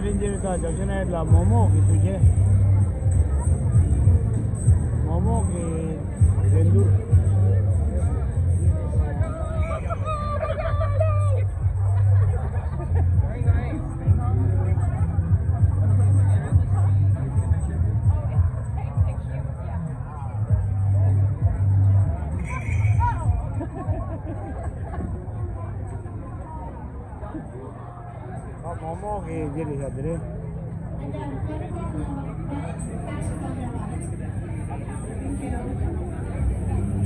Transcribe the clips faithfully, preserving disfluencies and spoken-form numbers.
རིན་ཆེན་དང་ཇོ་ཤི་ནའི་ལ་མོག་མོག་གི་དུས་ཆེན། མོག་མོག་གི་འགྲན་བསྡུར། ཨ་མོག་མོག་གི་འདི་རེད་ཤག་དེ་རེད།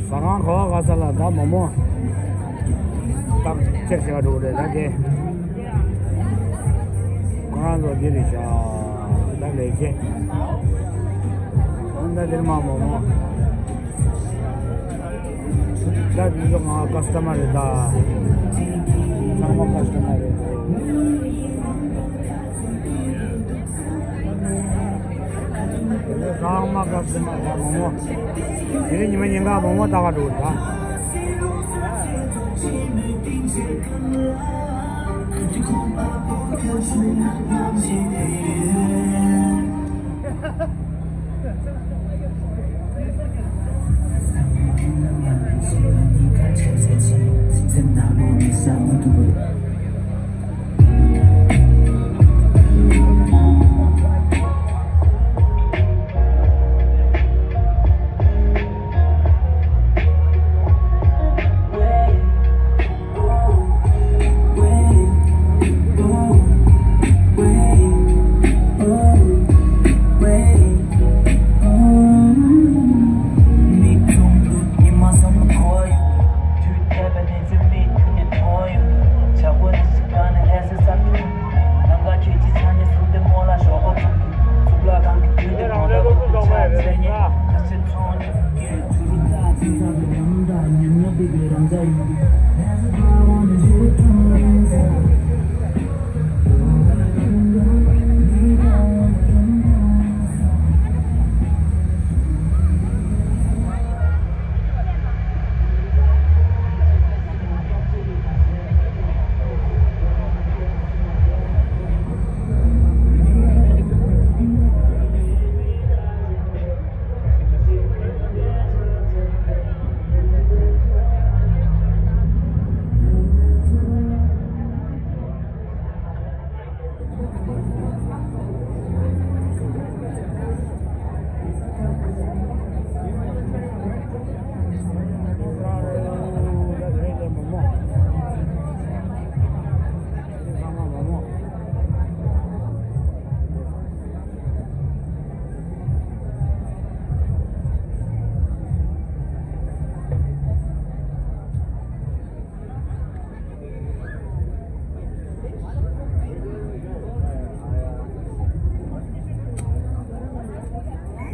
ཟ་ཁང་ག་བ་ག་ས་ལ་ད་མོག་མོག་ཏག་ཅེག་བྱེད་ག་འགྲོ་གི་རེད་ད་དེ། ཁོ་རང་ཚོ་འདི་རེད་ཤག་ད་ལས་བྱེད། ཨ་ད་འདིར་མ་མོག་མོག་ད་འདི་ཚོ་ང་ཀ་སི་ཊ་མར་རེད་ད། ཚང་མ་ཀ་སི་ཊ་མར་རེད། ཚང་མ་ཀ་སི་ཊ་མར་ད་མོག་མོག་དེ་རིང་ཉི་མ་ཉིན་གང་མོག་མོག་ལྟ་ག་འགྲོ་གི་རེད་ད།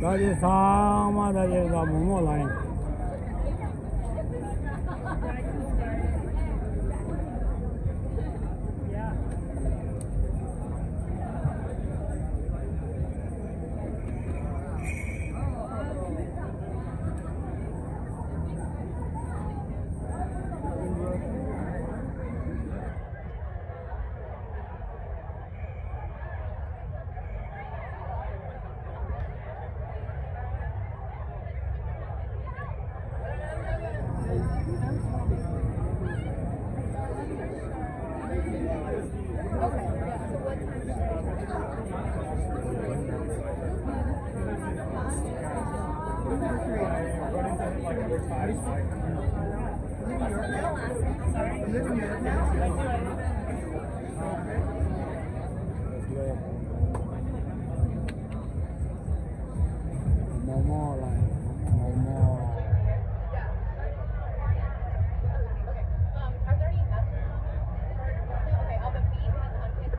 ད་དེ་ཚང་མ་ད་དེ་ད་མོག་མོག་ལ་ཡིན།